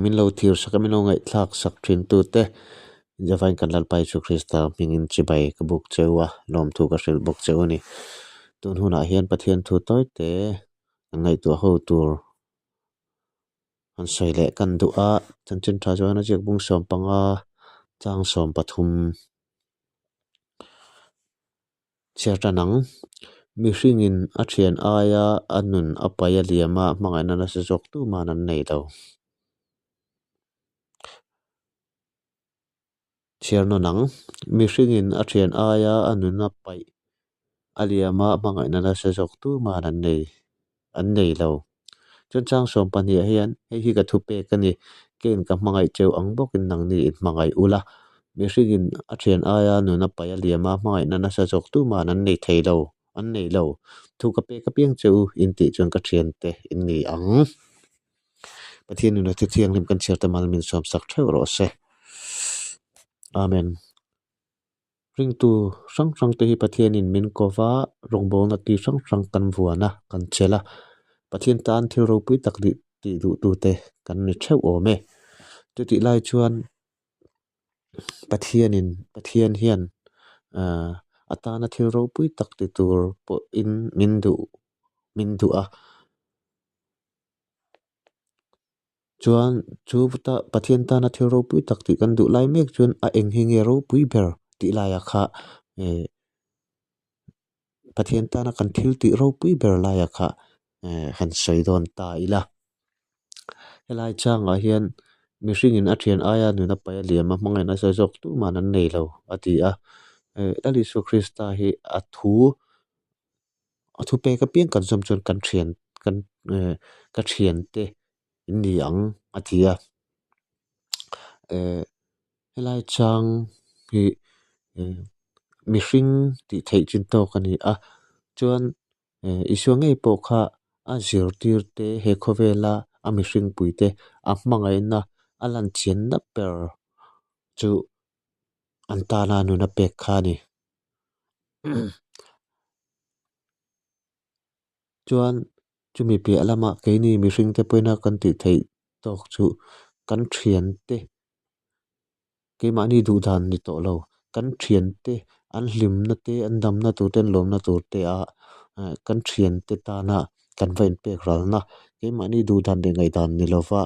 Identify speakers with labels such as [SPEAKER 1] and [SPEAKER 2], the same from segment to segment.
[SPEAKER 1] Min lo thir sak a, min lo ngaihthlak sak thin tute Javain kan Lalpa Isu Krista hmingin chibai ka buk cheu a, lawmthu ka hrilh bawk cheu a ni. Tun hunah hian Pathian thu tawite kan ngaihtuah ho tur han sawi leh kan duh a, chanchin tha chuan a ziak bung 15 chang 13. Chhiar tan ang. Mihringin a thian aia a nun a pai a liam a, hmangaihna nasa zawk tuman an nei lo. Chhiar nawn ang. Mihringin a thian aia a nun a paih a liam a, hmangaihna nasa zawk tuman an nei an nei lo. Chuan chang 12 ah hian hei hi ka thupek a ni, keiin ka hmangaih cheu ang bawkin nangni in hmangaih ula, mihringin a thian aia nun a paih a liam a, hmangaihna nasa zawk tuman an nei thei lo, an nei lo. Thu ka pek apiang che u in tih chuan ka thiante in ni ang. Pathian nuna thu thianghlim kan chhiar te mal min sawmsak theuh rawh se. Amen. Ringtu hrang hrang te hi Pathianin min ko va, rawngbawlna ki hrang hrang kan vuan a, kan chelh a. Pathian tan thil ropui tak tih tih duhtute kan ni theuh awm e. Chutih lai chuan Pathianin Pathian hian ah a tana thil ropui tak ti tur pawhin min duh min duh a. Chuan chu Pathian tana thil ropui tak tih kan duh lai mek chuan a eng hi nge ropui ber tih laiah kha eh Pathian tana kan thil tih ropui ber laiah kha eh han sawi dawn ta ila. Helai changah hian mihringin a thian aia nun a paih a liam a hmangaihna sawi zawk tuman an nei lo a ti a. Eh Lal Isua Krista hi a thu A thupek apiang kan zawm chuan kan thian kan eh ka thiante in ni ang a ti a. Eh helai chang hi eh mihring tih theih chin tawk a ni a chuan eh Isua ngei pawh kha a zirtir te he khawvela a mihring pui te a hmangaihna a lan chianna ber chu an tana nun a pek kha a ni. Chuan chumi piah lamah keini mihring te pawhin a kan tih theih tawk chu kan thiante keimahni duh dan ni tawh lo kan thiante an hlimna te an damna tur te an lawmna tur te ah kan thiante tana kan va inpek ralna keimahni duh dan leh ngaihdan ni lova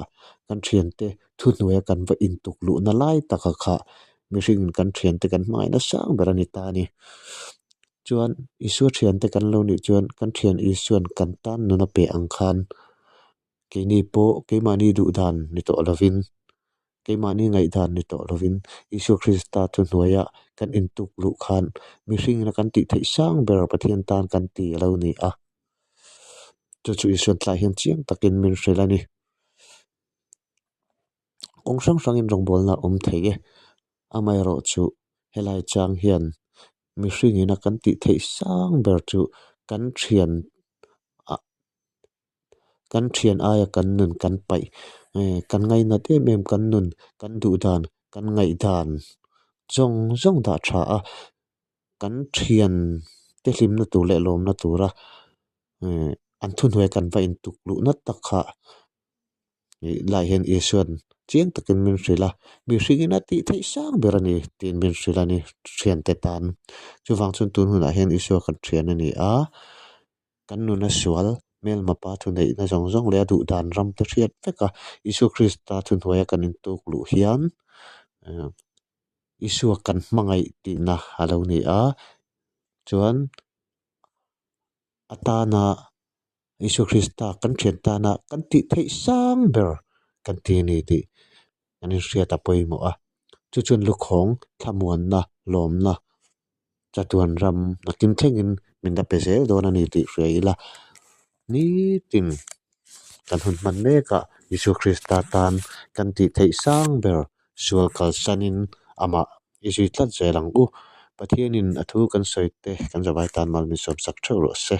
[SPEAKER 1] kan thiante thuhnuaia kan va intuk luhna lai taka kha mihring kan thiante kan hmangaih nasa ber a ni ta a ni. Chuan Isua thiante kan lo nih chuan kan thian Isuan kan tan nun a pe ang khan keini pawh keimahni duh dan ni tawh lovin keimahni ngaihdan ni tawh lovin Isua Krista thuhnuaia kan intuk luh khan mihringina kan tih theih sang ber Pathian tan kan ti a lo ni a. Chu chu Isuan tlai hian chiang takin min hrilh a ni. Kawng hrang hrangin rawngbawlna a awm thei e. Amaherawhchu helai chang hian mihringin a kan tih theih sang ber chu kan thian ah kan thian aia kan nun kan paih eh kan ngainat em em kan nun kan duh dan kan ngaihdan zawng zawng dah tha a kan thian te hlimna tur leh lawmna tura eh an thuhnuai kan va intuk luhna tak kha. Ih lai hian Isuan chiang takin min hrilh a, mihringin a tih theih sang ber a ni tiin min hrilh a ni thiante tan. Chuvang chuan tun hunah hian Isua kan thian a ni a, kan nuna sual hmelma pa thuneihna zawng zawng leh a duh dan ram te hriat vek a, Isua Krista thuhnuaia kan intuk luh hian Isua kan hmangaih tihna a lo ni a, chuan a tana Isua Krista kan thian tana kan tih theih sang ber kan ti a ni tih kan inhriat a pawimawh a. Chu chuan lukhawng thlamuanna lawmna chatuan ram nakin thlengin min la pe zel dawn a ni tih hria ila. Nitin kan hun hman mekah Isua Krista tan kan tih theih sang ber sual kalsanin amah i zui tlat zel ang u. Pathianin a thu kan sawi te kan zavai tan mal min sawmsak theuh rawh se.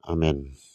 [SPEAKER 1] Amen.